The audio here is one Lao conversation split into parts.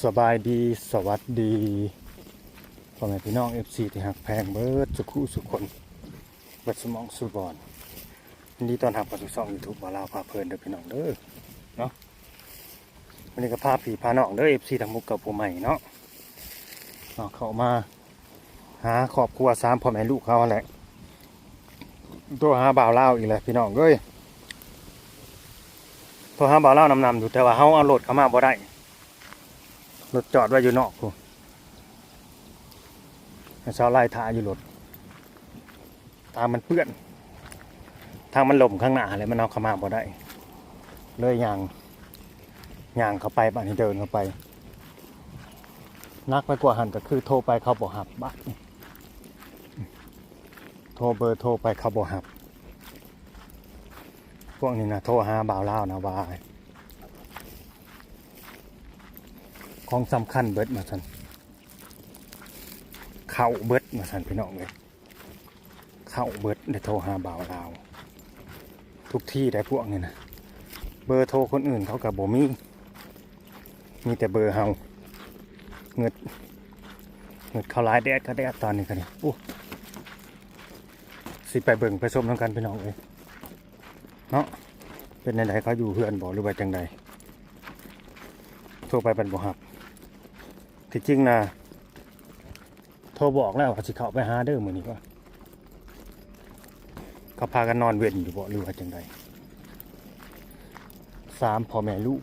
ສະບາຍດີ ສະຫວັດດີ ພໍ່ແມ່ພີ່ນ້ອງ ເອັຟຊີ ທີ່ຮັກແພງເບິດສູ່ຄູ່ສູ່ຄົນ ເບິດສູ່ໝ່ອງສູ່ບ່ອນ. ຍິນດີຕ້ອນຮັບເຂົ້າສູ່ຊ່ອງຢູທູບ ບ່າວລາວພາເພີນເດີພີ່ນ້ອງເດີ ເນາະ. ວັນນີ້ກໍພາພີ່ພານ້ອງເດີ ເອັຟຊີ ທັງໝູ່ເກົ່າຜູ້ໃໝ່ເນາະ ເນາະ ເຂົ້າມາຫາຄອບຄົວສາມພໍ່ແມ່ລູກເຮົາຫັ້ນແຫຼະ. ໂທຫາບ່າວລາວອີກແລ້ວພີ່ນ້ອງເອີຍ ໂທຫາບ່າວລາວນຳໆຢູ່ ແຕ່ວ່າເຮົາເອົາລົດເຂົ້າມາບໍ່ໄດ້ ລົດຈອດໄວ້ຢູ່ນອກພຸ້ນ ໃຫ້ຊາວລາຍຖ້າຢູ່ລົດ. ທາງມັນເປື້ອນ ທາງມັນລົມຂ້າງໜ້າຫັ້ນແຫຼະ ມັນເອົາເຂົ້າມາບໍ່ໄດ້ ເລີຍຍ່າງ ຍ່າງເຂົ້າໄປ ບາດນີ້ເດີນເຂົ້າໄປ. ໜັກໄປກວ່າຫັ້ນກໍຄືໂທໄປເຂົາບໍ່ຮັບ ບາດນີ້ໂທເບີໂທໄປເຂົາບໍ່ຮັບ. ພວກນີ້ນະ ໂທຫາບ່າວລາວນະວ່າ ຂອງສຳຄັນເບິດວ່າຊັ້ນ ເຂົ້າເບິດວ່າຊັ້ນ ພີ່ນ້ອງເອີຍ ເຂົ້າເບິດ ໄດ້ໂທຫາບ່າວລາວທຸກທີ່ໄດ໋ພວກນີ້ນະ. ເບີໂທຄົນອື່ນເຂົາກໍບໍ່ມີ ມີແຕ່ເບີເຮົາ. ເງີດ ເງີດເຂົ້າຫຼາຍ ແດດກໍແດດຕອນນີ້ກໍດີ. ໂອ້ ຊິໄປເບິ່ງໄປຊົມນຳກັນ ພີ່ນ້ອງເອີຍ ເນາະ. ເປັນແນວໃດ ເຂົາຢູ່ເຮືອນບໍ່ ຫຼືວ່າຈັ່ງໃດ? ໂທໄປເພິ່ນບໍ່ຮັບ. ທີ່ຈິງນະ ໂທບອກແລ້ວວ່າຊິເຂົ້າໄປຫາເດີມື້ນີ້ ວ່າເຂົາພາກັນນອນເວັນຢູ່ບໍ່ ຫຼືວ່າຈັ່ງໃດ? ສາມພໍ່ແມ່ລູກ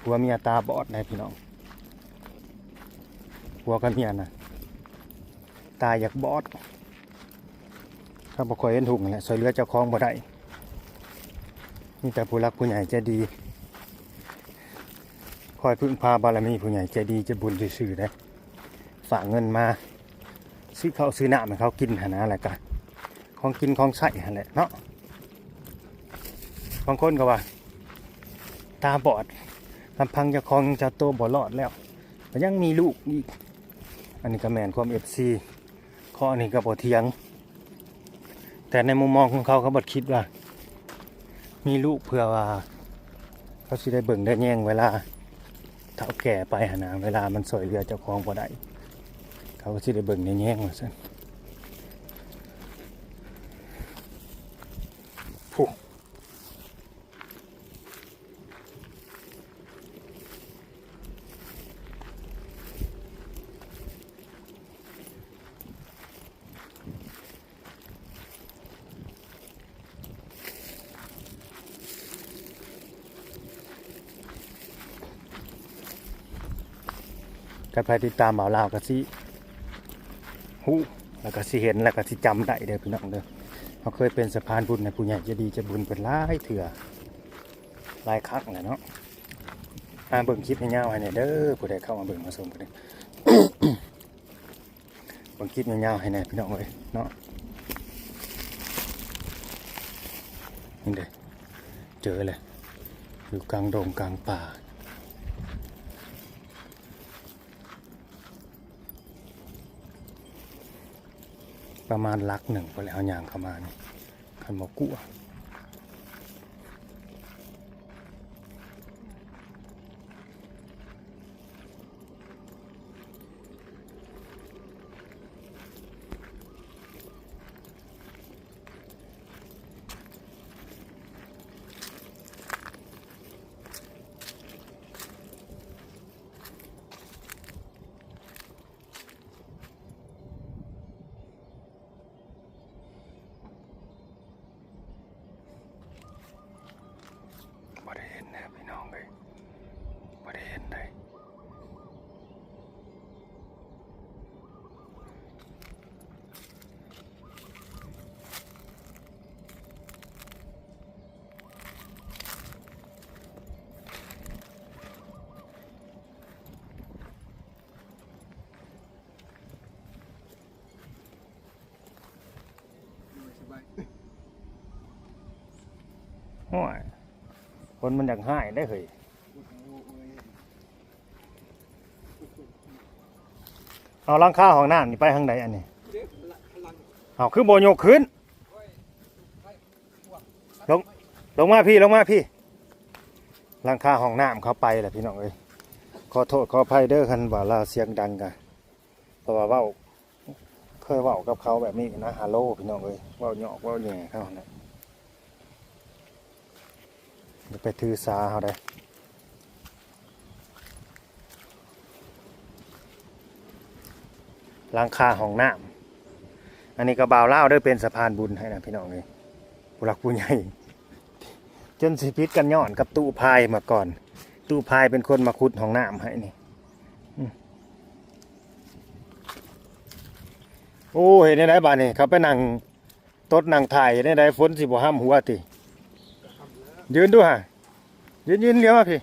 ຜົວເມຍຕາບອດໄດ໋ພີ່ນ້ອງ ຜົວກັບເມຍນະ ຕາຢາກບອດ. ເຂົາບໍ່ຄ່ອຍເຫັນຫຸ່ງແຫຼະ ຊ່ວຍເຫຼືອເຈົ້າຂອງບໍ່ໄດ້ ມີແຕ່ຜູ້ຫຼັກຜູ້ໃຫຍ່ໃຈດີ ຄອຍເພິ່ງພາບາລະມີຜູ້ໃຫຍ່ໃຈດີໃຈບຸນຊື່ໆເດ້ ຝາກເງິນມາຊື້ເຂົ້າຊື້ນ້ຳໃຫ້ເຂົາກິນຫັ້ນນະ ແລ້ວກະຂອງກິນຂອງໃຊ້ຫັ້ນແຫຼະເນາະ. ບາງຄົນກໍວ່າຕາບອດ ລຳພັງເຈົ້າຂອງເຈົ້າໂຕບໍ່ລອດແລ້ວ ກໍຍັງມີລູກອີກ. ອັນນີ້ກໍແມ່ນຄວາມ ເອັຟຊີ ຂໍ້ນີ້ກໍບໍ່ຖຽງ ແຕ່ໃນມຸມມອງຂອງເຂົາ ເຂົາບັດຄິດວ່າມີລູກເພື່ອວ່າເຂົາຊິໄດ້ເບິ່ງໄດ້ແຍງເວລາເຖົ້າແກ່ໄປຫັ້ນນະ ເວລາມັນຊ່ວຍເຫຼືອເຈົ້າຂອງບໍ່ໄດ້ ເຂົາກໍຊິໄດ້ເບິ່ງໄດ້ແຍງວ່າຊັ້ນ. ຜູ້ ຄັນໃຜຕິດຕາມບ່າວລາວກໍຊິຮູ້ ແລ້ວກໍຊິເຫັນ ແລ້ວກໍຊິຈຳໄດ້ເດີພີ່ນ້ອງເດີ. ເຮົາເຄີຍເປັນສະພານບຸນໃຫ້ຜູ້ໃຫຍ່ໃຈດີໃຈບຸນເພິ່ນຫຼາຍເທື່ອຫຼາຍຄັ້ງແລ້ວເນາະ. ຫາເບິ່ງຄລິບຍາວໆໃຫ້ແດ່ເດີ ຜູ້ໃດເຂົ້າມາເບິ່ງມາຊົມກໍໄດ້ ເບິ່ງຄລິບຍາວໆໃຫ້ແດ່ພີ່ນ້ອງເອີຍເນາະ. ນີ້ເດ້ ເຈີແລ້ວ ຢູ່ກາງດົງກາງປ່າ ປະມານຫຼັກໜຶ່ງພຸ້ນແຫຼະ ເຮົາຍ່າງເຂົ້າມານີ້ ຄັນບໍ່ກົວ. ບໍ່ໄດ້ເຫັນແນ່ພີ່ນ້ອງເອີຍ ບໍ່ໄດ້ເຫັນໃດ. ໂອ້ຍ ຄົນມັນຢາກຮ້າຍໄດ໋ເຮີ້ຍ. ເອົາຫຼັງຄາຫ້ອງນ້ຳນີ້ໄປທາງໃດອັນນີ້? ເອົາຄືບໍ່ຍົກຂຶ້ນ? ລົງ ລົງມາພີ້ ລົງມາພີ້. ຫຼັງຄາຫ້ອງນ້ຳເຂົາໄປແລ້ວພີ່ນ້ອງເອີຍ. ຂໍໂທດຂໍອະໄພເດີ ຄັນວ່າລາວສຽງດັງກະ ເພາະວ່າເວົ້າ ເຄີຍເວົ້າກັບເຂົາແບບນີ້ນະ ຮາໂລ ພີ່ນ້ອງເອີຍ ເວົ້າຫຍອກເວົ້າແຫຍ່ເຂົາຫັ້ນແຫຼະ. ຢ່າໄປຖືສາເຂົາເດ້. ຫຼັງຄາຫ້ອງນ້ຳ ອັນນີ້ກໍບ່າວລາວເດີ ເປັນສະພານບຸນໃຫ້ນະ ພີ່ນ້ອງເອີຍ ຜູ້ຫຼັກຜູ້ໃຫຍ່ ຈົນຊິຜິດກັນຍ້ອນກັບຕູ້ພາຍມາກ່ອນ. ຕູ້ພາຍເປັນຄົນມາຂຸດຫ້ອງນ້ຳໃຫ້ນີ້. ອືມ ໂອ້ ເຮັດແນວໃດບາດນີ້ ເຂົາໄປນັ່ງ ຕົດນັ່ງຖ່າຍເຮັດແນວໃດ ຝົນຊິບໍ່ຫ້ຳຫົວຕິ? ຢືນດູຫາ ຢືນ ຢືນ ລຽວມາພີ້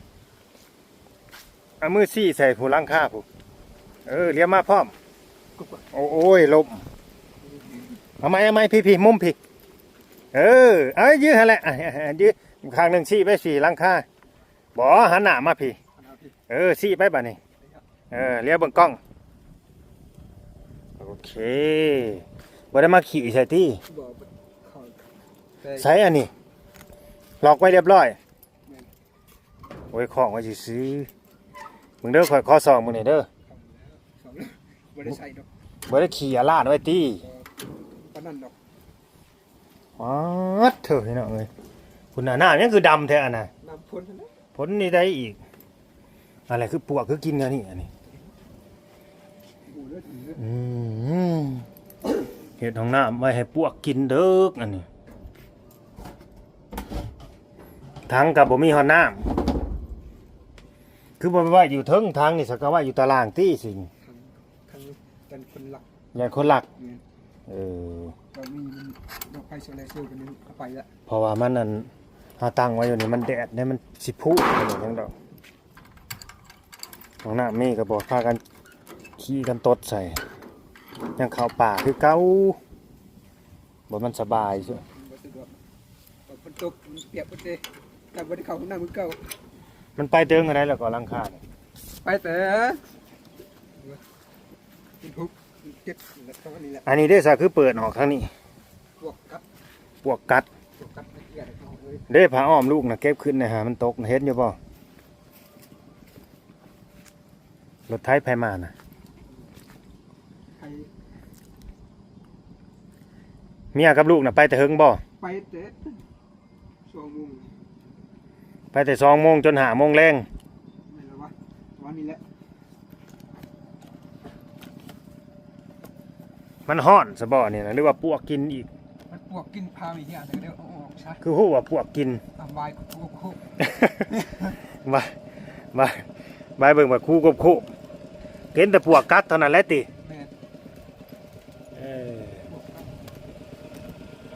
ເອົາມືຊີ້ໃສ່ຜູ້ຫຼັງຄາພຸ້ນ. ເອີ ລຽວມາພ້ອມ. ໂອ້ ໂອ້ຍ ລົ້ມ. ເອົາໃໝ່ ເອົາໃໝ່ ພີ້ ພີ້ ມຸມພີ້. ເອີ ເອີ ຢືນຫັ້ນແຫຼະ ອາ ຢືນຂ້າງໜຶ່ງ ຊີ້ໄປຊີ້ຫຼັງຄາ. ບໍ່ ຫັນໜ້າມາພີ້. ເອີ ຊີ້ໄປບາດນີ້. ເອີ ລຽວເບິ່ງກ້ອງ. ໂອເຄ ບໍ່ໄດ້ມາຂີ້ໃສ່ຕິ? ບໍ່ ບໍ່ ໃສອັນນີ້? ລັອກໄວ້ລຽບລ້ອຍ. ແມ່ນ. ໂອ້ຍ ຄ້ອງໄວ້ຊື່ໆ. ເບິ່ງເດີ ຂ້ອຍຂໍສ່ອງເບິ່ງແດ່ເດີ. ບໍ່ໄດ້ໃສ່ດອກ. ບໍ່ໄດ້ຂີ້ອາລາດໄວ້ຕິ? ບໍ່ປານນັ້ນດອກ. ປາດເທີ ພີ່ນ້ອງເອີຍ ພຸ້ນນະ ນ້ຳຫຍັງຄືດຳແທ້ອັນນະ? ນ້ຳຝົນຫັ້ນແຫຼະ. ຝົນນີ້ໄດ້ອີກ ອັນແຫຼະ ຄືປວກຄືກິນອັນນີ້ ອັນນີ້. ອືມ ເຮັດຫ້ອງນ້ຳໄວ້ໃຫ້ປວກກິນເດີກ ອັນນີ້. ຖັງກໍບໍ່ມີຮອດນ້ຳ ຄືບໍ່ໄວ້ຢູ່ເທິງຖັງນີ້ ສະກະໄວ້ຢູ່ຕາລ່າງຕິຊິ? ຄັນ ຄັນ ຄັນຄົນລັກ ຢ້ານຄົນລັກ. ແມ່ນ. ເອີ ກໍມີດອກໄຟໂຊລາເຊວຕົວໜຶ່ງເອົາໄປລະ ເພາະວ່າມັນ ອັນ ເຮົາຕັ້ງໄວ້ຢູ່ນີ້ ມັນແດດເດ້ ມັນຊິພຸ ບໍ່ຫຍັງດອກ. ຫ້ອງນ້ຳມີກໍບໍ່ພາກັນຂີ້ກັນຕົດໃສ່ ຍັງເຂົ້າປ່າຄືເກົ່າ. ບໍ່ແມ່ນສະບາຍ ບໍ່ສະດວກ ຝົນຕົກມັນປຽກໝົດເດ້ ຖ້າບໍ່ໄດ້ເຂົ້າຫ້ອງນ້ຳຄືເກົ່າ. ມັນໄປເຖິງອັນໃດແລ້ວກໍຫຼັງຄານີ້? ໄປແຕ່ ເຈັດ ປະມານນີ້ແຫຼະ. ອັນນີ້ເດ້ ສະ ຄືເປີດອອກທາງນີ້? ປວກກັດ ປວກກັດ ປວກກັດ. ເດ້ ຜ້າອ້ອມລູກນະ ເກັບຂຶ້ນນະຫາ ມັນຕົກນະ ເຫັນຢູ່ບໍ່? ລົດໄຖໃຜມານະ? ໄຖ. ເມຍກັບລູກນະໄປແຕ່ເຫິງບໍ່? ໄປແຕ່ສອງໂມງ ໄປແຕ່ສອງໂມງຈົນຫ້າໂມງແລງ. ແມ່ນລະວະ ປະມານນີ້ແຫຼະ. ມັນຮ້ອນຊະບໍ່ນີ້ນະ ຫຼືວ່າປວກກິນອີກ? ມັນປວກກິນ ພາໄປເຫຍ ແຕ່ກໍໄດ້ເອົາອອກຊະ. ຄືຮູ້ວ່າປວກກິນ? ອາ ບາຍ ບາຍ ບາຍ ບາຍເບິ່ງວ່າຄູກົບໂຄບ ເຫັນແຕ່ປວກກັດເທົ່ານັ້ນແຫຼະຕິ? ແມ່ນ. ເອີ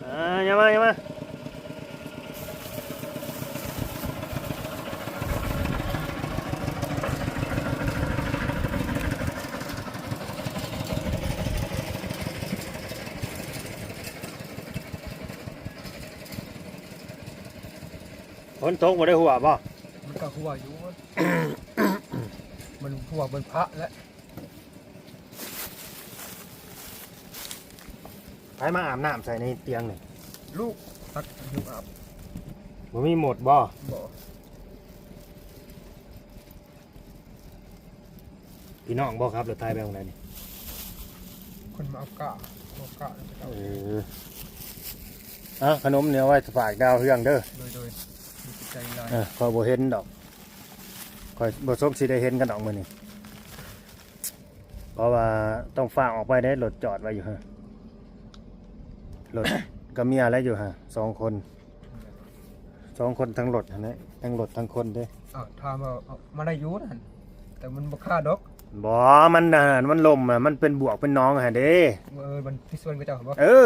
ອ່າ ຢ່າມາ ຢ່າມາ. ຝົນຕົກບໍ່ໄດ້ຮົ່ວບໍ່? ມັນກໍຮົ່ວຢູ່ ມັນຮົ່ວເປັນພະແຫຼະ. ໃຜມາອາບນ້ຳໃສ່ໃນຕຽງນີ້? ລູກ ຕັກຢູ່ອາບ. ບໍ່ມີໝົດບໍ່? ບໍ່. ພີ່ນ້ອງບໍ່ ຂັບລົດໄຖໄປໝ່ອງໃດນີ້? ຄົນມາເອົາກ້າ ເອົາກ້າ. ເອີ ອ່ະ ຂະໜົມນີ້ເອົາໄວ້ຝາກດາວເຮືອງເດີ. ໂດຍ ໂດຍ ດີໃຈຫຼາຍ. ເອີ ຂ້ອຍບໍ່ເຫັນດອກ ຂ້ອຍບໍ່ສົມຊິໄດ້ເຫັນກັນດອກມື້ນີ້. ເພາະວ່າຕ້ອງຟ້າວອອກໄປເດ້ ລົດຈອດໄວ້ຢູ່ຫັ້ນ ລົດກັບເມຍແລ້ວຢູ່ຫັ້ນ ສອງຄົນ ສອງຄົນ ທັງລົດຫັ້ນແຫຼະ ທັງລົດທັງຄົນເດ້. ອ້າວ ຖາມວ່າ ເອົາ ມາໄດ້ຢູ່ຫັ້ນ ແຕ່ມັນບໍ່ຄາດອກ. ບໍ່ ມັນ ມັນລົມ ມັນເປັນບວກເປັນໜອງຫັ້ນເດ້. ເອີ ມັນທີ່ສວນເຂົາເຈົ້າບໍ່? ເອີ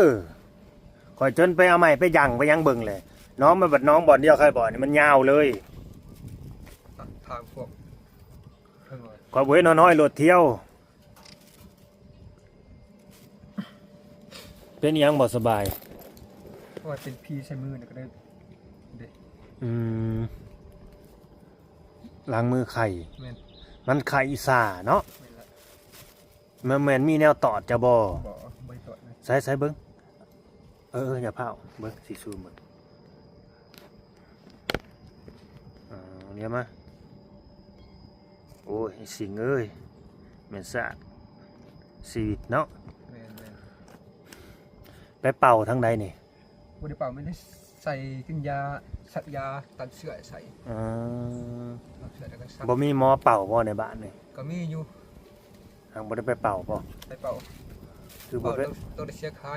ຂ້ອຍຈົນໄປເອົາໄມ້ໄປຢັ້ງໄປຫຍັງເບິ່ງແຫຼະ ໜອງມັນບັດໜອງບ່ອນດຽວໃຄບໍ່ນີ້ ມັນຍາວເລີຍ. ຖາມພວກ ຂ້ອຍບໍ່ເຫັນຮອດຮອຍລົດທ່ຽວ. ເປັນອີ່ຫຍັງບໍ່ສະບາຍ? ເພາະວ່າເປັນຜີໃສ່ມືນະ ກໍໄດ້ເດ້. ອືມ ຫຼັງມືໄຂ້. ແມ່ນ. ມັນໄຂ້ອີ່ສາເນາະ. ແມ່ນລະ. ມັນແມ່ນມີແນວຕອດຈະບໍ່? ບໍ່ ບໍ່ໄດ້ຕອດນະ. ໃສ ໃສເບິ່ງ. ເອີ ເອີ ຢ່າພ້າວ ເບິ່ງ ຊິຊູມເບິ່ງ. ອ່າ ລຽວມາ. ໂອ້ຍ ຊິງເອີຍ ແມ່ນຊາດຊີວິດເນາະ. ແມ່ນໆ ໄປເປົ່າທາງໃດນີ້? ບໍ່ໄດ້ເປົ່າ ແມ່ນໄດ້ໃສ່ ກິນຢາ ສັກຢາ ຕັດເຊື້ອໃສ່. ອືມ ຕັດເຊື້ອແລ້ວກໍສັກ. ບໍ່ມີໝໍເປົ່າບໍ່ໃນບ້ານນີ້? ກໍມີຢູ່. ຫາກບໍ່ໄດ້ໄປເປົ່າບໍ່? ໄປເປົ່າ. ຄືບໍ່ໄປ? ເປົ່າຕ້ອງ ຕ້ອງໄດ້ເສຍຄ່າ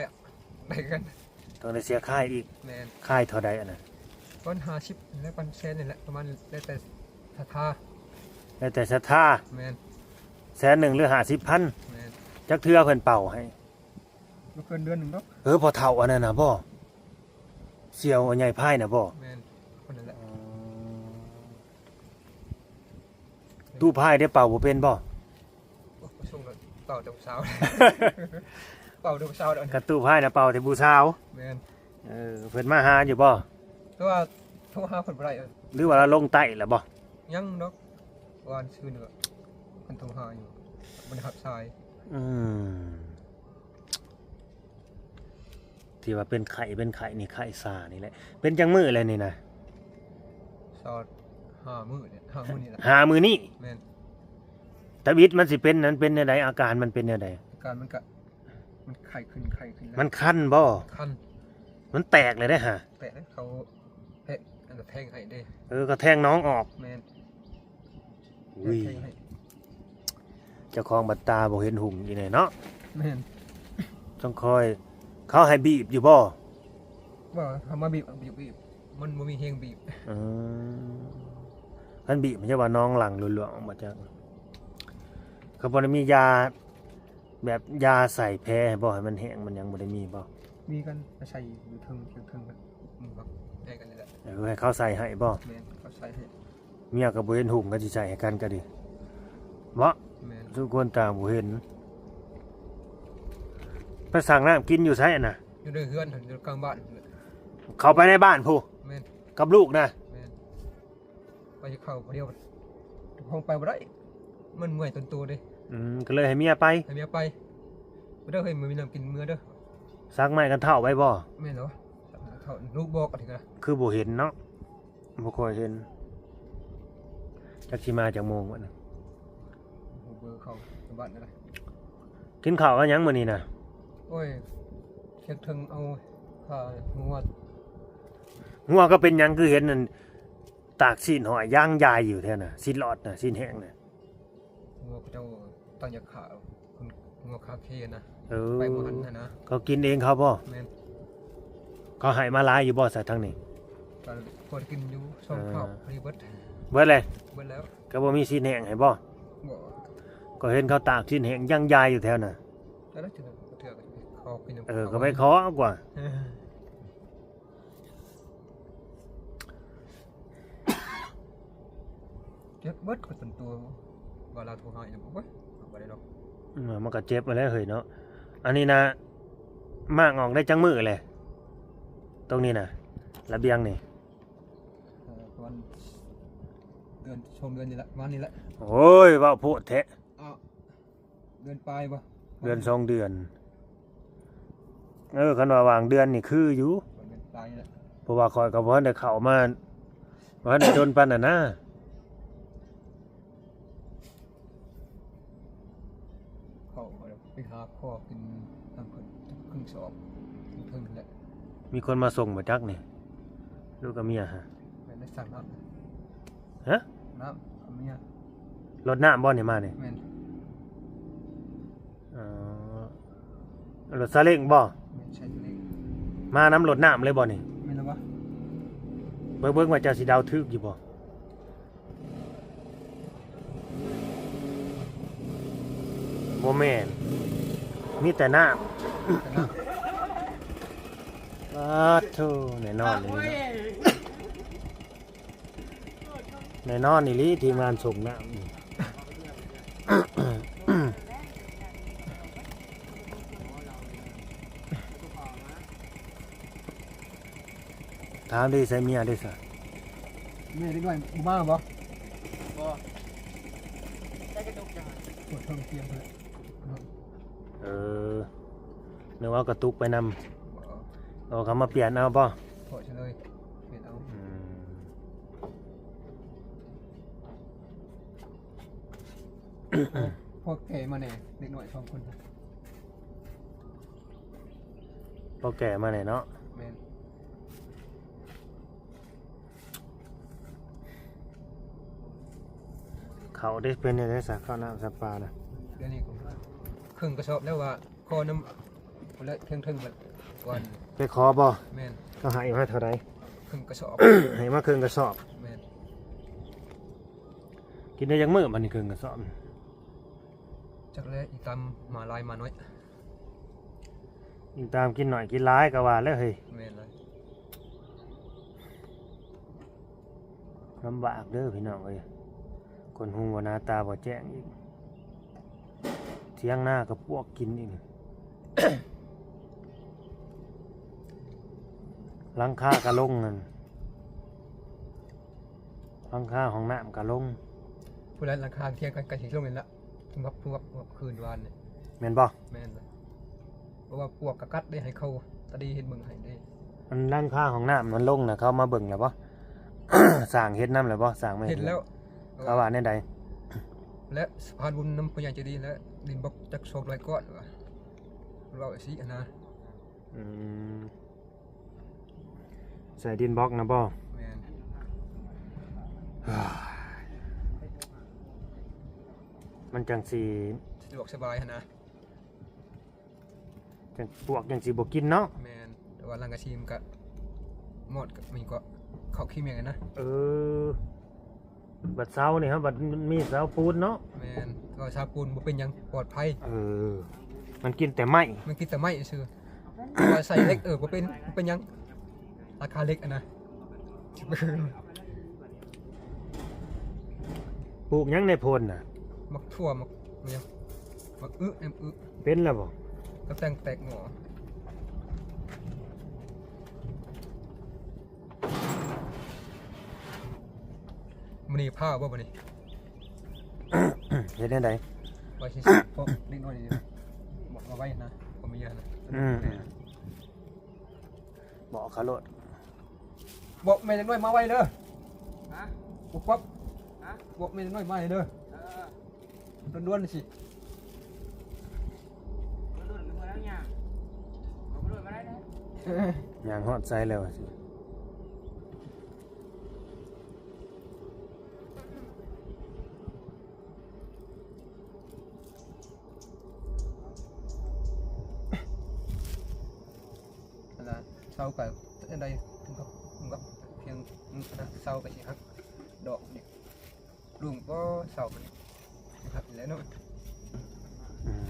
ໄດ້ຄືກັນ. ຕ້ອງໄດ້ເສຍຄ່າອີກ? ແມ່ນ. ຄ່າເທົ່າໃດອັນນັ້ນ? ປະມານຫ້າສິບ ແລະ ປະມານແສນນີ້ແຫຼະ ປະມານແລ້ວແຕ່ສັດທາ. ແລ້ວແຕ່ສັດທາ? ແມ່ນ. ແສນໜຶ່ງ ຫຼື ຫ້າສິບພັນ? ແມ່ນ. ຈັກເທື່ອເພິ່ນເປົ່າໃຫ້? ບໍ່ເກີນເດືອນໜຶ່ງດອກ. ເອີ ພໍ່ເຖົ້າອັນນັ້ນນະບໍ່? ສ່ຽວໃຫຍ່ພາຍນະບໍ່? ແມ່ນ ຄົນນັ້ນແຫຼະ. ອໍ ຕູ້ພາຍໄດ້ເປົ່າບໍ່ເປັນບໍ່? ໂອ້ ບໍ່ຊົງດອກ ເປົ່າແຕ່ຜູ້ສາວ ເປົ່າແຕ່ຜູ້ສາວດອກ. ຄັນຕູ້ພາຍນະເປົ່າແຕ່ຜູ້ສາວ? ແມ່ນ. ເອີ ເພິ່ນມາຫາຢູ່ບໍ່? ແຕ່ວ່າໂທຫາເພິ່ນບໍ່ໄດ້. ເອີ ຫຼືວ່າລາວລົງໃຕ້ແລ້ວບໍ່? ຍັງດອກ ວານຊືນກໍເພິ່ນໂທຫາຢູ່ ບໍ່ໄດ້ຮັບສາຍ. ອືມ ທີ່ວ່າເປັນໄຂ້ ເປັນໄຂ້ນີ້ ໄຂ້ຊານີ້ແຫຼະ. ເປັນຈັກມື້ແລ້ວນີ້ນະ? ຊາວຫ້າມື້ນີ້ ຫ້າມື້ນີ້ແຫຼະ. ຫ້າມື້ນີ້? ແມ່ນ. ທຳອິດມັນຊິເປັນນັ້ນ ເປັນແນວໃດ? ອາການມັນເປັນແນວໃດ? ອາການມັນກະ ມັນໄຂ້ຂຶ້ນ ໄຂ້ຂຶ້ນ. ມັນຄັນບໍ່? ຄັນ. ມັນແຕກເລີຍເດ້ຫາ. ແຕກເດ້ ເຂົາແທງ ອັນນັ້ນແທງໃຫ້ເດ້. ເອີ ເຂົາແທງໜອງອອກ. ແມ່ນ. ອຸ້ຍ ແທງໃຫ້ ເຈົ້າຂອງບັດຕາບໍ່ເຫັນຫຸ່ງອີກແນ່ເນາະ. ແມ່ນ. ຕ້ອງຄອຍ ເຂົາໃຫ້ບີບຢູ່ບໍ່? ບໍ່ ເຂົາມາບີບ ບີບ ບີບ ມັນບໍ່ມີແຮງບີບ. ອືມ ຄັນບີບມັນຈະວ່າໜອງຫຼັ່ງຫຼວງໆອອກມາຈາກ ເຂົາບໍ່ໄດ້ມີຢາ ແບບຢາໃສ່ແຜໃຫ້ບໍ່ ໃຫ້ມັນແຫ້ງມັນຫຍັງ ບໍ່ໄດ້ມີບໍ່? ມີກັນ ໃສ່ຢູ່ເທິງ ເທິງ ເທິງ ແພກັນນີ້ແຫຼະ. ເອີ ໃຫ້ເຂົາໃສ່ໃຫ້ບໍ່? ແມ່ນ ເຂົາໃສ່ໃຫ້. ເມຍກໍບໍ່ເຫັນຫຸ່ງ ກໍຊິໃສ່ໃຫ້ກັນກໍດີເນາະ. ແມ່ນ. ທຸກຄົນຕ່າງບໍ່ເຫັນ. ໄປສັ່ງນ້ຳກິນຢູ່ໃສນະ? ຢູ່ໃນເຮືອນ ຢູ່ກາງບ້ານ. ເຂົ້າໄປໃນບ້ານພຸ້ນ? ແມ່ນ. ກັບລູກນະ? ແມ່ນ. ໄປເຂົ້າຜູ້ດຽວ ເຈົ້າຂອງໄປບໍ່ໄດ້ ມັນເມື່ອຍຕົນໂຕເດ້. ອືມ ກໍເລີຍໃຫ້ເມຍໄປ. ໃຫ້ເມຍໄປ. ບໍ່ໄດ້ເຮີ້ຍ ບໍ່ມີນ້ຳກິນເມືອເດີ. ສັກໄມ້ກັນເທົ້າໄວ້ບໍ່? ແມ່ນແລ້ວ ສັກໄມ້ກັນເທົ້າ ລູກບອກອັນນີ້ກໍ ຄືບໍ່ເຫັນເນາະ ບໍ່ຄ່ອຍເຫັນ. ຈັກຊິມາຈັກໂມງວະນະ? ບໍ່ຮູ້ເບີເຂົາ ຢູ່ບ້ານກໍໄດ້. ກິນເຂົ້າກັບຫຍັງມື້ນີ້ນະ? ໂອ້ຍ ເຮັດເຖິງເອົາຂ້າງົວ. ງົວກໍເປັນຫຍັງ ຄືເຫັນອັນ ຕາກຊີ້ນຫ້ອຍຢ່າງໃຫຍ່ຢູ່ແທ້ນະ ຊີ້ນຫຼອດນະ ຊີ້ນແຫ້ງນະ. ງົວເຂົາເຈົ້າຕັ້ງຢາຂ້າ ຄົນງົວຄາເຄນະ. ເອີ ໄປບໍ່ທັນຫັ້ນນະ. ເຂົາກິນເອງເຂົາບໍ່? ແມ່ນ. ເຂົາໃຫ້ມາຫຼາຍຢູ່ບໍ່ຊະທາງນີ້? ກໍພໍໄດ້ກິນຢູ່ສອງເຂົ້າ ເອີ ພໍດີເບິດ. ເບິດເລີຍ? ເບິດແລ້ວ. ກໍບໍ່ມີຊີ້ນແຫ້ງໃຫ້ບໍ່? ບໍ່. ກໍເຫັນເຂົາຕາກຊີ້ນແຫ້ງຢ່າງໃຫຍ່ຢູ່ແຖວນັ້ນ. ແຕ່ລະເທື່ອ ເທື່ອກໍໄປຂໍກິນນຳ ເອີ ເຂົາ ກໍໄປຂໍເອົາກວ່າ. ເອີ. ເຈັບເບິດກໍຕົນຕົວ ວ່າລາວໂທຫາອີກແລ້ວ. ໂອ້ຍ ເອົາບໍ່ໄດ້ດອກ. ເອີ ມັນກໍເຈັບຫັ້ນແຫຼະເຮີ້ຍເນາະ. ອັນນີ້ນະ ມ້າງອອກໄດ້ຈັກມື້ແຫຼະ? ຕົງນີ້ນະ ລະບຽງນີ້. ເອີ ປະມານເດືອນ ສອງເດືອນນີ້ແຫຼະ ປະມານນີ້ແຫຼະ. ໂອ້ຍ ເວົ້າໂພດແທ້. ເດືອນປາຍບໍ່? ເດືອນສອງເດືອນ. ເອີ ຄັນວ່າຫວ່າງເດືອນນີ້ຄືຢູ່ ເດືອນປາຍແຫຼະ. ເພາະວ່າຂ້ອຍກໍບໍ່ທັນໄດ້ເຂົ້າມາ ບໍ່ທັນໄດ້ດົນປານນັ້ນນະ. ເຂົ້າໄປຫາຂໍກິນນຳເພິ່ນ ເຄິ່ງສອບ ເຖິງແຫຼະ. ມີຄົນມາສົ່ງບໍ່ຈັກນີ້ ລູກກັບເມຍຫະ? ແມ່ນໄດ້ສັ່ງນ້ຳ. ຮະ? ນ້ຳກັບເມຍ. ລົດນ້ຳບໍ່ນີ້ມານີ້? ແມ່ນ. ອໍ ລົດຊາເລ້ງບໍ່? ແມ່ນ ໃຊ້ຊາເລ້ງ. ມານຳລົດນ້ຳເລີຍບໍ່ນີ້? ແມ່ນແລ້ວວະ. ເບິ່ງ ເບິ່ງວ່າເຈົ້າຊິເດົາຖືກຢູ່ບໍ່? ບໍ່ແມ່ນ ມີແຕ່ນ້ຳ. ປາດໂທ ແນ່ນອນເລີຍເນາະ. ແນ່ນອນອີ່ຫຼີ ທີມງານສົ່ງນ້ຳນີ້. ຖາມດີໃສ່ເມຍເດ້ຊະ. ເມຍເດັກນ້ອຍບໍ່ມາບໍ່? ບໍ່. ເປີດເພິ່ງສຽງເພິ່ນ. ເອີ ນຶກວ່າກະຕຸກໄປນຳ. ບໍ່. ເອົາເຂົ້າມາປ່ຽນເອົາບໍ່? ເພາະເລີຍປ່ຽນເອົາ. ອືມ. ພໍແກ່ມາແດ່ ເດັກນ້ອຍສອງຄົນ ພໍແກ່ມາແດ່ເນາະ. ແມ່ນ. ເຂົ້າເດ້ ເປັນຈັ່ງໃດຊະ ເຂົ້ານ້ຳສຳປານະ? ດຽວນີ້ກໍເຄິ່ງກະສອບແລ້ວວ່າ ຂໍນຳ ພຸ້ນແຫຼະ ເທິງໆ ກ່ອນ. ໄປຂໍບໍ່? ແມ່ນ. ເຂົາໃຫ້ມາເທົ່າໃດ? ເຄິ່ງກະສອບ. ໃຫ້ມາເຄິ່ງກະສອບ. ແມ່ນ. ກິນໄດ້ຈັກມື້ບັດນີ້ເຄິ່ງກະສອບ? ຈັກແຫຼະ ອີງຕາມມາຫຼາຍມາໜ້ອຍ. ອີງຕາມກິນໜ້ອຍກິນຫຼາຍກໍວ່າແຫຼະເຮີ້ຍ. ແມ່ນລະ. ລຳບາກເດີພີ່ນ້ອງເອີຍ ຄົນຫູບໍ່ໜາຕາບໍ່ແຈ້ງອີກ ຖຽງນາກໍປວກກິນອີກ ຫຼັງຄາກໍລົງນັ້ນ ຫຼັງຄາຫ້ອງນ້ຳກໍລົງ ພຸ້ນແຫຼະ ຫຼັງຄາຖຽງກໍໃກ້ຊິລົງນີ້ລະ. ງອບງອບງອບຄືນວານນີ້ ແມ່ນບໍ່? ແມ່ນລະ ເພາະວ່າປວກກະກັດເດ້ ໃຫ້ເຂົາຕາດີເຮັດເບິ່ງໃຫ້ເດ້. ອັນຫຼັງຄາຫ້ອງນ້ຳມັນລົງນະ ເຂົາມາເບິ່ງແລ້ວບໍ່? ຊ່າງເຮັດນຳແລ້ວບໍ່? ຊ່າງມາເຮັດແລ້ວ. ເຂົາວ່າແນວໃດ? ແລະ ສະພານບຸນນຳຜູ້ໃຫຍ່ໃຈດີ ແລະ ດິນບລັອກຈັກສອງຮ້ອຍກ້ອນວ່າ ເວົ້າຈັ່ງຊີ້ຫັ້ນນະ. ອືມ ໃສ່ດິນບລັອກນະບໍ່? ແມ່ນ. ມັນຈັ່ງຊິສະດວກສະບາຍຫັ້ນນະ ຈັ່ງ ປວກຈັ່ງຊິບໍ່ກິນເນາະ. ແມ່ນ. ແຕ່ວ່າຫຼັງກະຊີມັນກະໝອດ ມັນກໍເຂົ້າຂີ້ເໝັນນະ. ເອີ. ບັດເສົານີ້ເຮົາບັດມີເສົາປູນເນາະ. ແມ່ນ ເພາະວ່າເສົາປູນບໍ່ເປັນຫຍັງ ປອດໄພ. ເອີ ມັນກິນແຕ່ໄມ້ ມັນກິນແຕ່ໄມ້ຊື່ ວ່າໃສ່ເຫຼັກ ເອີ ບໍ່ເປັນ ບໍ່ເປັນຫຍັງ ລາຄາເຫຼັກຫັ້ນນະ. ປູກຫຍັງໃນໂພນນະ? ໝາກຖົ່ວ ໝາກຫຍັງ ໝາກອຶ ແອມອຶ. ເປັນແລ້ວບໍ່? ກໍແຕ່ງແຕກໜໍ່. ມື້ນີ້ພາບໍ່ມື້ນີ້? ເຮັດແນວໃດ? ວ່າຊິຊື້ພວກເດັກນ້ອຍນີ້ ບອກເອົາໄວ້ນະ ບໍ່ມີນະ. ອືມ ບອກເຂົາໂລດ ບອກແມ່ເດັກນ້ອຍມາໄວເດີ. ຮະ? ປຸບປັບ. ຮະ? ບອກແມ່ເດັກນ້ອຍມາໃຫ້ເດີ. ເອີ. ດ່ວນໆ ຊິ ດ່ວນໆ ຄືວ່າແລ້ວຍ່າງ ເອົາບໍ່ໂດນມາໄດ້ເດ້. ຍ່າງຮອດໃສແລ້ວຊິ? ອັນນ່າ ເສົາກໍອັນໃດ ເຖິງກັບ ເຖິງກັບພຽງ ອັນນ່າ ເສົາກໍຊິຫັກ ດອກນີ້ ລຸງກໍເສົາມັນຫັກແລ້ວເນາະ. ອືມ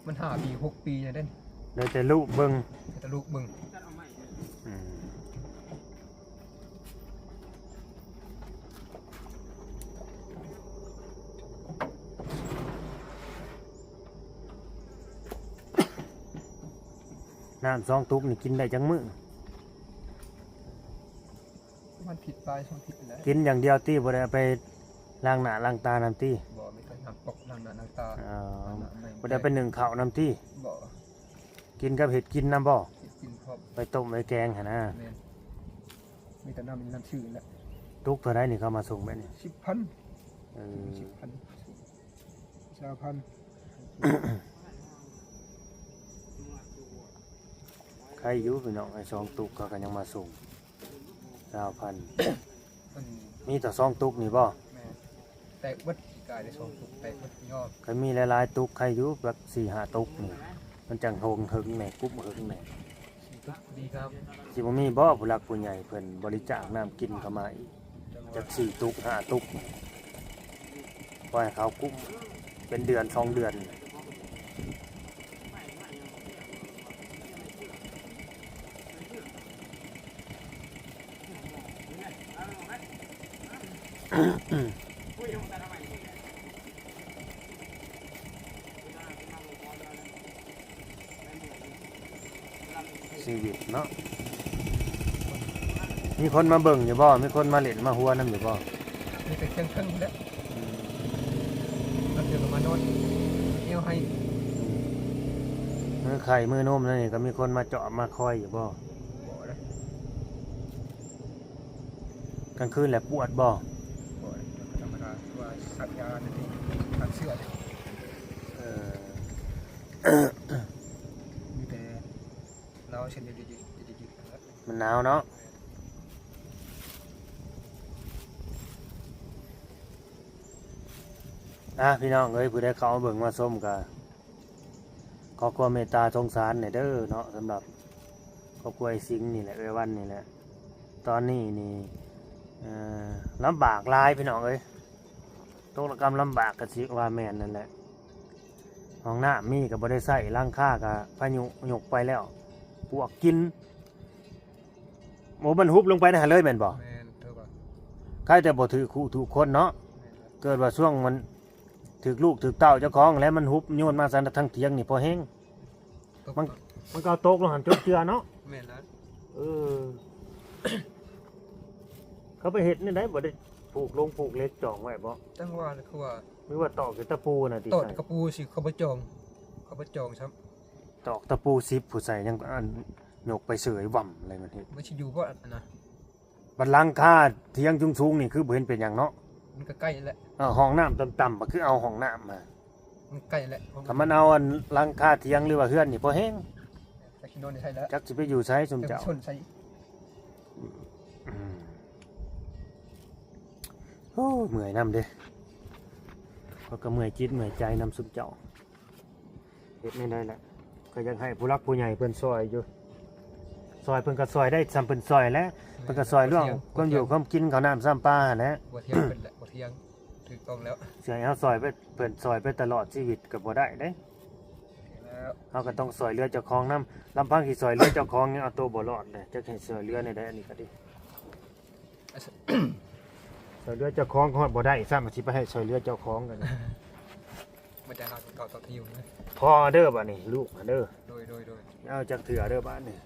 ມັນຫ້າປີ ຫົກປີແລ້ວເດ້. ໄດ້ແຕ່ລູບເບິ່ງ ໄດ້ແຕ່ລູບເບິ່ງ. ອືມ ນ້ຳສອງຕຸກນີ້ກິນໄດ້ຈັກມື້? ປະມານທິດປາຍ ສອງທິດນີ້ແຫຼະ. ກິນຢ່າງດຽວຕິ ບໍ່ໄດ້ເອົາໄປລ້າງໜ້າລ້າງຕານຳຕິ? ບໍ່ ມີແຕ່ນ້ຳກອກ ລ້າງໜ້າລ້າງຕາ. ອໍ ບໍ່ໄດ້ໄປໜຶ້ງເຂົ້ານຳຕິ? ບໍ່. ກິນກັບເຮັດກິນນຳບໍ່? ເຮັດກິນພ້ອມ ໄວ້ຕົ້ມໄວ້ແກງຫັ້ນນະ. ແມ່ນ. ມີແຕ່ນ້ຳ ນ້ຳຊື່ແຫຼະ. ຕຸກເທົ່າໃດນີ້ເຂົາມາສົ່ງແບບນີ້? ສິບພັນ. ເອີ ສິບພັນ ຊາວພັນ. ໃຄຢູ່ພີ່ນ້ອງ ໄອ້ສອງຕຸກເຂົາກໍຍັງມາສົ່ງ ຊາວພັນ. ເພິ່ນ ມີແຕ່ສອງຕຸກນີ້ບໍ່? ແມ່ນ. ແຕກເບິດ ປີກາຍໄດ້ສອງຕຸກ ແຕກເບິດຍອດ. ຄັນມີຫຼາຍໆຕຸກໃຄຢູ່ ຈັກສີ່ຫ້າຕຸກນີ້ ມັນຈັ່ງຫົງເຫິງແດ່ ກຸ້ມເຫິງແດ່. ຊິບໍ່ມີບໍ່ຜູ້ຫຼັກຜູ້ໃຫຍ່ເພິ່ນບໍລິຈາກນ້ຳກິນເຂົ້າມາອີກ ຈັກສີ່ຕຸກຫ້າຕຸກ ບໍ່ໃຫ້ເຂົາກຸ້ມເປັນເດືອນສອງເດືອນ. ຊີວິດເນາະ. ມີຄົນມາເບິ່ງຢູ່ບໍ່? ມີຄົນມາຫຼິ້ນມາຫົວນຳຢູ່ບໍ່? ມີແຕ່ທຽງເທິງພຸ້ນແຫຼະ. ອືມ ບາງເທື່ອກໍມານອນແອວໃຫ້. ອືມ ມື້ໄຂ້ມື້ນົມນັ້ນນີ້ ກໍມີຄົນມາຈອບມາຄອຍຢູ່ບໍ່? ບໍ່ເດ້. ກາງຄືນແຫຼະປວດບໍ່? ບໍ່ເດ້ ກໍທຳມະດາ. ສັກຢານີ້ ສັກເສື້ອນີ້ ເອີ ມີແຕ່ເນາເຊັ່ນ ມັນໜາວເນາະ. ອ່າ ພີ່ນ້ອງເອີຍ ຜູ້ໃດເຂົ້າມາເບິ່ງມາຊົມກໍ ຂໍຄວາມເມດຕາສົງສານແດ່ເດີເນາະ ສຳລັບຄອບຄົວອ້າຍສິງນີ້ແຫຼະ ເອື້ອຍວັນນີ້ແຫຼະ. ຕອນນີ້ນີ້ ເອີ ລຳບາກຫຼາຍພີ່ນ້ອງເອີຍ ຕົກລະກຳລຳບາກກໍຊິວ່າແມ່ນນັ້ນແຫຼະ. ຫ້ອງນ້ຳມີກໍບໍ່ໄດ້ໃຊ້ ຫຼັງຄາກໍພາຍຸຍົກໄປແລ້ວ ປວກກິນ. ໂອ້ ມັນຫຸບລົງໄປໃນຫັ້ນເລີຍແມ່ນບໍ່? ແມ່ນ ຖືກວ່າ ໃຄແຕ່ບໍ່ຖືກຜູ້ຖືກຄົນເນາະ. ແມ່ນແລ້ວ ເກີດວ່າຊ່ວງມັນຖືກລູກຖືກເຕົ້າເຈົ້າຂອງແລ້ວ ມັນຫຸບໂຍນມາຊັ້ນທາງຖຽງນີ້ພໍແຮງ ຕົກ ມັນ ມັນກໍເອົາຕົກລົງຫັ້ນຈົນເຈື່ອເນາະ. ແມ່ນແລ້ວ ເອີ ເຂົາໄປເຮັດແນວໃດ ບໍ່ໄດ້ຜູກລົງຜູກເຫຼັກຈອງໄວ້ບໍ່? ຈັ່ງວ່າ ຄືວ່າ ຫຼືວ່າຕອກແຕ່ຕະປູນະຕິ ຕອກແຕ່ກະປູຊິ ເຂົາບໍ່ຈອງ ເຂົາບໍ່ຈອງຊ້ຳ. ຕອກຕະປູສິບຜູ້ໃສ່ຍັງ ອັນ ຍົກໄປເສີຍຫວ່ຳເລີຍ ມັນເຮັດ ມັນຊິຢູ່ບໍ່ອັນນັ້ນນະ. ບັດຫຼັງຄາຖຽງສູງໆນີ້ຄືບໍ່ເຫັນເປັນຫຍັງເນາະ ມັນກໍໃກ້ແຫຼະ. ເອີ ຫ້ອງນ້ຳຕ່ຳໆ ກໍຄືເອົາຫ້ອງນ້ຳມາ ມັນໃກ້ແຫຼະ. ຖ້າມັນເອົາອັນຫຼັງຄາຖຽງ ຫຼືວ່າເຮືອນນີ້ພໍແຮງ ຈັກຊິນອນໃສແລ້ວ ຈັກຊິໄປຢູ່ໃສຊຸມເຈົ້າ ຈັກຊິຊົນໃສ. ອືມ ໂອ້ ເມື່ອຍນຳເດ້ ຂ້ອຍກໍເມື່ອຍຈິດເມື່ອຍໃຈນຳຊຸມເຈົ້າ. ເຮັດແນວໃດລະ ກໍຢາກໃຫ້ຜູ້ຫຼັກຜູ້ໃຫຍ່ເພິ່ນຊ່ອຍຢູ່ ຊ່ອຍເພິ່ນກໍຊ່ອຍໄດ້ສ່ຳເພິ່ນຊ່ອຍແຫຼະ ເພິ່ນກໍຊ່ອຍເລື່ອງຄວາມຢູ່ຄວາມກິນ ເຂົ້ານ້ຳຊຳປາຫັ້ນແຫຼະ. ບໍ່ຖຽງເພິ່ນແຫຼະ ບໍ່ຖຽງ ຖືກຕ້ອງແລ້ວ. ຊິໃຫ້ເຮົາຊ່ອຍໄປ ເພິ່ນຊ່ອຍໄປຕະຫຼອດຊີວິດກໍບໍ່ໄດ້ເດ້ ເຮົາກໍຕ້ອງຊ່ອຍເຫຼືອເຈົ້າຂອງນຳ. ລຳພັງຊິຊ່ອຍເຫຼືອເຈົ້າຂອງຍັງເອົາໂຕບໍ່ລອດເລີຍ ຈັກໃຫ້ຊ່ອຍເຫຼືອແນວໃດ ອັນນີ້ກໍດີ. ຊ່ອຍເຫຼືອເຈົ້າຂອງຮອດບໍ່ໄດ້ຊ້ຳ ຊິໄປໃຫ້ຊ່ອຍເຫຼືອເຈົ້າຂອງກັນ. ບໍ່ໄດ້ເຮົາເກົ່າຕໍ່ທີ່ຢູ່ນະ ພໍເດີບາດນີ້ ລູກເດີ. ໂດຍ ໂດຍ ໂດຍ ເອົາຈັກເທື່ອເດີບາດນີ້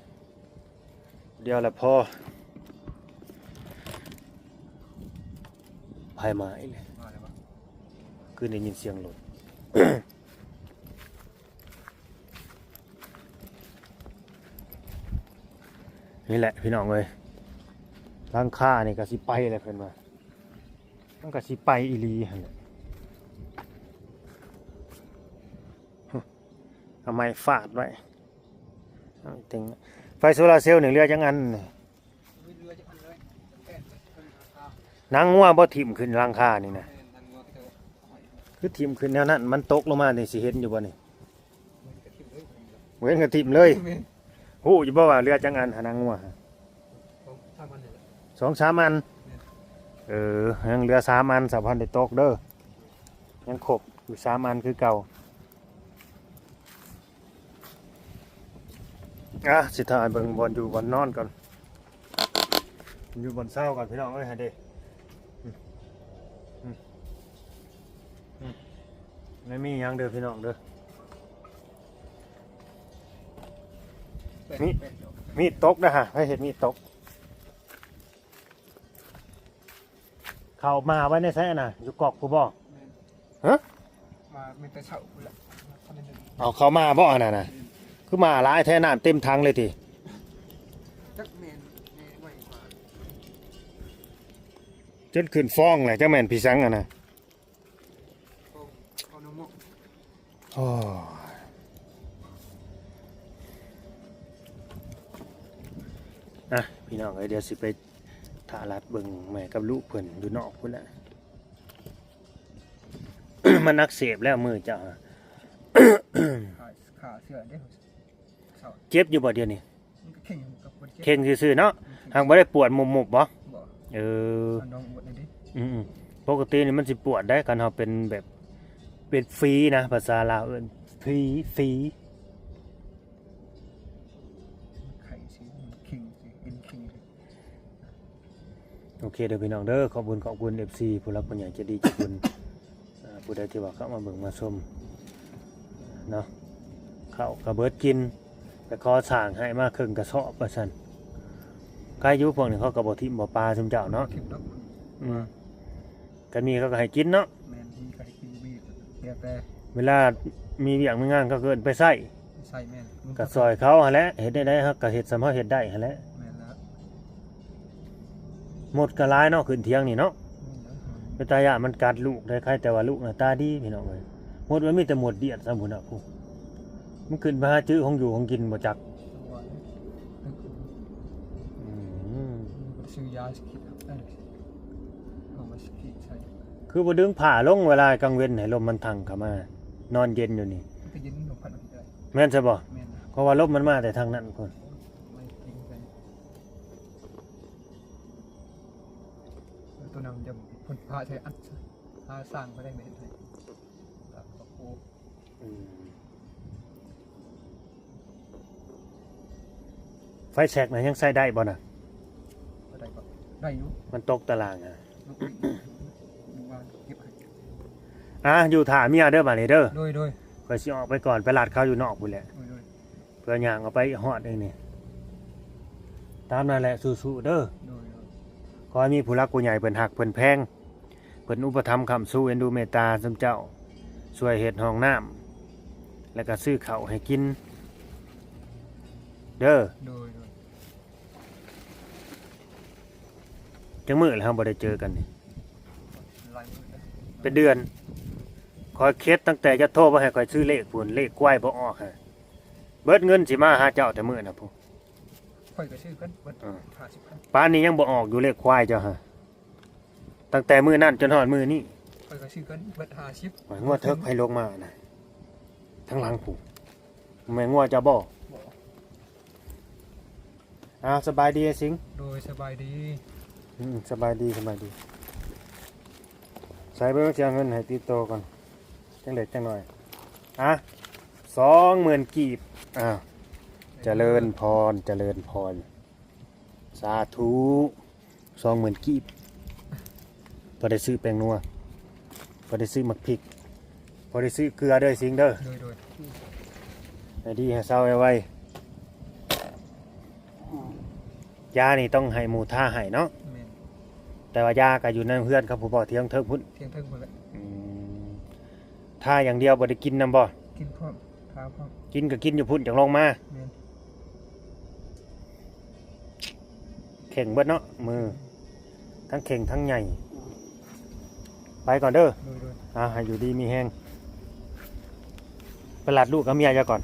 ດຽວລະພໍ ໄຟໄໝ້ເລີຍ ມາແລ້ວບໍ່? ຄືໄດ້ຍິນສຽງລົດ. ນີ້ແຫຼະພີ່ນ້ອງເອີຍ ຫຼັງຄານີ້ກໍຊິໄປແລ້ວເພິ່ນວ່າ ມັນກໍຊິໄປອີ່ຫຼີຫັ້ນແຫຼະ. ເອົາໄມ້ຟາດໄວ້ ເອົາເຕັງ ໄຟໂຊລາເຊວນີ້ເຫຼືອຈັກອັນ? ໜັງງົວບໍ່ຖິ້ມຂຶ້ນຫຼັງຄານີ້ນະ? ຄືຖິ້ມຂຶ້ນແນວນັ້ນ ມັນຕົກລົງມານີ້ ຊິເຫັນຢູ່ບໍ່ນີ້? ບໍ່ເຫັນກໍຖິ້ມເລີຍ. ຮູ້ຢູ່ບໍ່ວ່າເຫຼືອຈັກອັນຫາໜັງງົວ? ສອງສາມອັນ. ເອີ ຍັງເຫຼືອສາມອັນ ສາມພັນໄດ້ຕົກເດີ ຍັງຄົບຢູ່ສາມອັນຄືເກົ່າ. ອ່ະ ຊິຖ່າຍເບິ່ງບ່ອນຢູ່ບ່ອນນອນກ່ອນ ຢູ່ບ່ອນເຊົາກ່ອນພີ່ນ້ອງເອີຍ ຫັ້ນເດ້. ອືມ ອືມ ອືມ ໄມ່ມີຫຍັງເດີພີ່ນ້ອງເດີ. ມີດ ມີດຕົກນະຮະ ໃຜເຮັດມີດຕົກ? ເຂົ້າມາໄວ້ໃນໃສນະ? ຢູ່ກອກພຸ້ນບໍ່? ແມ່ນ ຮະ? ມາແມ່ນແຕ່ເຊົ້າພຸ້ນລະ. ເອົາເຂົ້າມາບໍ່ອັນນັ້ນນະ? ແມ່ນ ຄືມາຫຼາຍແທ້ ນ້ຳເຕັມຖັງເລີຍຕິ? ຈັກແມ່ນແມ່ໄວ້ມາ ຈົນຂຶ້ນຟອງແຫຼະ ຈັກແມ່ນຜີສັງອັນນະ? ໂອ້ຍ ອ່ະ ພີ່ນ້ອງເອີຍ ດຽວຊິໄປຖ້າລັດເບິ່ງແມ່ກັບລູກເພິ່ນຢູ່ນອກພຸ້ນແຫຼະ. ມັນອັກເສບແລ້ວມືເຈົ້າ. ຂາ ຂາເສື້ອເດ້. ເຈັບຢູ່ບໍ່ດຽວນີ້? ມັນກໍເຄັ່ງຢູ່ ກໍບໍ່ໄດ້ເຈັບ ເຄັ່ງຊື່ໆເນາະ. ມັນເຄັ່ງ ຫາກບໍ່ໄດ້ປວດມຸບໆບໍ່? ບໍ່. ເອີ ນ້ອງອວດແດ່ເດ້. ອືມໆ ປົກກະຕິນີ້ມັນຊິປວດໄດ໋ ຄັນເຮົາເປັນແບບ ເປັນຝີນະ ພາສາລາວເອີ້ນຝີ ຝີ. ໄຂ້ຊິ ມັນເຄັ່ງຊິ ເອັນເຄັ່ງຊິ. ໂອເຄເດີພີ່ນ້ອງເດີ ຂອບຄຸນ ຂອບຄຸນເອັຟຊີ ຜູ້ຫຼັກຜູ້ໃຫຍ່ໃຈດີໃຈບຸນ ເອີ ຜູ້ໃດທີ່ວ່າເຂົ້າມາເບິ່ງມາຊົມເນາະ. ເຂົ້າກະເບິດກິນ ໄປຂໍສ້າງໃຫ້ມາເຄິ່ງກະສອບວ່າຊັ້ນ. ໃຄຢູ່ພວກນີ້ເຂົາກະບໍ່ຖິ້ມບໍ່ປາຊຸມເຈົ້າເນາະ. ບໍ່ຖິ້ມດອກ. ອືມ ຄັນມີເຂົາກໍໃຫ້ກິນເນາະ. ແມ່ນ ມີກໍໃຫ້ກິນ ບໍ່ມີກໍແລ້ວແຕ່ ເວລາມີວຽກມີງານເຂົາກໍເອີ້ນໄປໃຊ້ ໃຊ້. ແມ່ນ ກໍຊ່ອຍເຂົາຫັ້ນແຫຼະ ເຮັດໄດ້ໃດເຮົາກໍເຮັດສ່ຳເຮົາເຮັດໄດ້ຫັ້ນແຫຼະ. ແມ່ນແລ້ວ ມົດກໍຫຼາຍເນາະ ຂຶ້ນຖຽງນີ້ເນາະ. ແມ່ນແລ້ວ ເປັນຕາຢ້ານມັນກັດລູກໄດ້ ໃຄແຕ່ວ່າລູກໜ້າຕາດີພີ່ນ້ອງເອີຍ. ໝົດວ່າມີແຕ່ໝົດດຽດຊ້ຳພຸ້ນນະ ຜູ້ ມັນຂຶ້ນໄປຫາຈື່ຂອງຢູ່ຂອງກິນບໍ່ຈັກ. ອືມ ບໍ່ໄດ້ຊື້ຢາສະກິດ ເອົາມາສະກິດໃສ່ ຄືບໍ່ດຶງຜ້າລົງເວລາກາງເວັນໃຫ້ລົມມັນທັງເຂົ້າມາ ນອນເຢັນຢູ່ນີ້ ມັນກໍເຢັນລົມພັດມັນກໍໄດ້ ແມ່ນຊະບໍ່? ແມ່ນ ເພາະວ່າລົມມັນມາແຕ່ທາງນັ້ນພຸ້ນ ມັນກິນກັນ ຕົວນັ້ນຈະພົ້ນຟ້າໃສ່ອັດ ຫາສ້າງໄປໄດ້ແມ່ນໃຫ້ ອືມ ໄຟແຊັກນະ ຍັງໃຊ້ໄດ້ບໍ່ນະ? ໄດ້ບໍ່? ໄດ້ຢູ່ ມັນຕົກຕາລ່າງຫະ ອາ ຢູ່ຖ້າເມຍເດີບາດນີ້ເດີ. ໂດຍໆ ຂ້ອຍຊິອອກໄປກ່ອນ ໄປລາດເຂົາຢູ່ນອກພຸ້ນແຫຼະ. ໂດຍໆ ເພື່ອຍ່າງອອກໄປຮອດເອງນີ້ ຕາມນັ້ນແຫຼະ ສູ້ໆເດີ. ໂດຍໆ ຂໍໃຫ້ມີຜູ້ຫຼັກຜູ້ໃຫຍ່ເພິ່ນຮັກເພິ່ນແພງ ເພິ່ນອຸປະຖຳຄ້ຳຊູ ເອັນດູເມດຕາຊຸມເຈົ້າ ຊ່ວຍເຮັດຫ້ອງນ້ຳ ແລ້ວກໍຊື້ເຂົ້າໃຫ້ກິນເດີ. ໂດຍໆ ຈັກມື້ແລ້ວເຮົາບໍ່ໄດ້ເຈີກັນນີ້? ຫຼາຍມື້ແລ້ວ ເປັນເດືອນ. ຂ້ອຍເຄັດຕັ້ງແຕ່ເຈົ້າໂທມາໃຫ້ຂ້ອຍຊື້ເລກພຸ້ນ ເລກຄວາຍບໍ່ອອກຫະ ເບິດເງິນຊິມາຫາເຈົ້າແຕ່ມື້ນະພຸ້ນ. ຂ້ອຍກໍຊື້ກັນເບິດ ເອີ ຫ້າສິບພັນ ປານນີ້ຍັງບໍ່ອອກຢູ່ເລກຄວາຍເຈົ້າຫະ ຕັ້ງແຕ່ມື້ນັ້ນຈົນຮອດມື້ນີ້. ຂ້ອຍກໍຊື້ກັນເບິດຫ້າສິບ. ໂອ້ຍ ງົວເຖິກໃຜລົງມານະ ທາງຫຼັງພຸ້ນ ແມ່ນງົວເຈົ້າບໍ່? ບໍ່. ອ້າວ ສະບາຍດີອ້າຍສິງ. ໂດຍ ສະບາຍດີ. ອືມ ສະບາຍດີ ສະບາຍດີ. ໃສ່ເບິ່ງ ຊິເອົາເງິນໃຫ້ຕິດໂຕກ່ອນ ຈັກເລັກຈັກໜ້ອຍ. ອ່ະ ສອງໝື່ນກີບ. ອ້າວ ຈະເລີນພອນ ຈະເລີນພອນ ສາທຸ. ສອງໝື່ນກີບ ພໍໄດ້ຊື້ແປ້ງນົວ ພໍໄດ້ຊື້ໝາກພິກ ພໍໄດ້ຊື້ເກືອເດີ ສິງເດີ. ໂດຍໆ ໃຫ້ດີໃຫ້ເຊົາໄວໆ. ຢານີ້ຕ້ອງໃຫ້ໝູ່ທາໃຫ້ເນາະ. ແມ່ນ ແຕ່ວ່າຢາກໍຢູ່ໃນເຮືອນເຂົາຜູ້ບໍ່ ທຽງເທິງພຸ້ນ ທຽງເທິງພຸ້ນແຫຼະ. ອືມ ທາຢ່າງດຽວ ບໍ່ໄດ້ກິນນຳບໍ່? ກິນພ້ອມ ທາພ້ອມ. ກິນກໍກິນຢູ່ພຸ້ນ ຈັ່ງລົງມາ. ແມ່ນ ເຄັ່ງເບິດເນາະ ມື ທັງເຄັ່ງທັງໃຫຍ່. ໄປກ່ອນເດີ. ໂດຍໆ ອ່າ ໃຫ້ຢູ່ດີມີແຮງ. ໄປລາດລູກກັບເມຍເຈົ້າກ່ອນ.